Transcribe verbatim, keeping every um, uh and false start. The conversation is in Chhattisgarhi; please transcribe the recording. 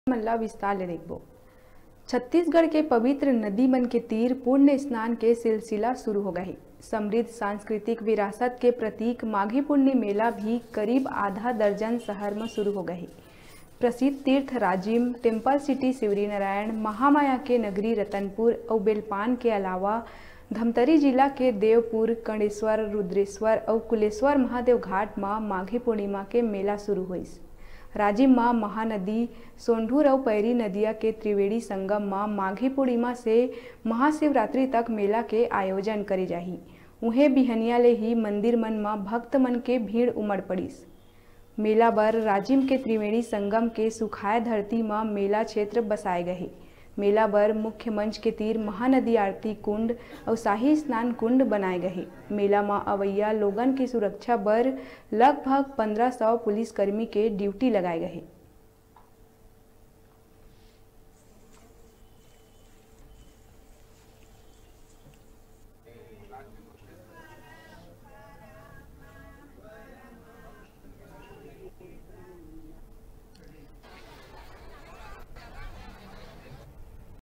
मन ला विस्तार ले देखबो। छत्तीसगढ़ के पवित्र नदी मन के तीर पुण्य स्नान के सिलसिला शुरू हो गए हे। समृद्ध सांस्कृतिक विरासत के प्रतीक माघी पुन्नी मेला भी करीब आधा दर्जन शहर म शुरू हो गए हे। प्रसिद्ध तीर्थ राजिम, टेम्पल सिटी शिवरीनारायण, महामाया के नगरी रतनपुर अउ बेलपान के अलावा धमतरी जिला के देवपुर, कणेश्वर, रुद्रेश्वर अउ कुलेश्वर महादेव घाट म माघी पूर्णिमा के मेला शुरू होइस। राजिम म महानदी, सोंढूर अउ पैरी नदिया के त्रिवेणी संगम म माघी पूर्णिमा से महाशिवरात्रि तक मेला के आयोजन करे जाही। उहें, बिहनिया ले ही मंदिर मन म भक्त मन के भीड़ उमड़ पड़िस। मेला बर राजिम के त्रिवेणी संगम के सुखाय धरती म मेला क्षेत्र बसाए गए हे। मेला बर मुख्य मंच के तीर महानदी आरती कुंड अउ शाही स्नान कुंड बनाए गए हे। मेला म अवइया लोगन की सुरक्षा बर लगभग पन्द्रह सौ पुलिसकर्मी के ड्यूटी लगाए गए हे।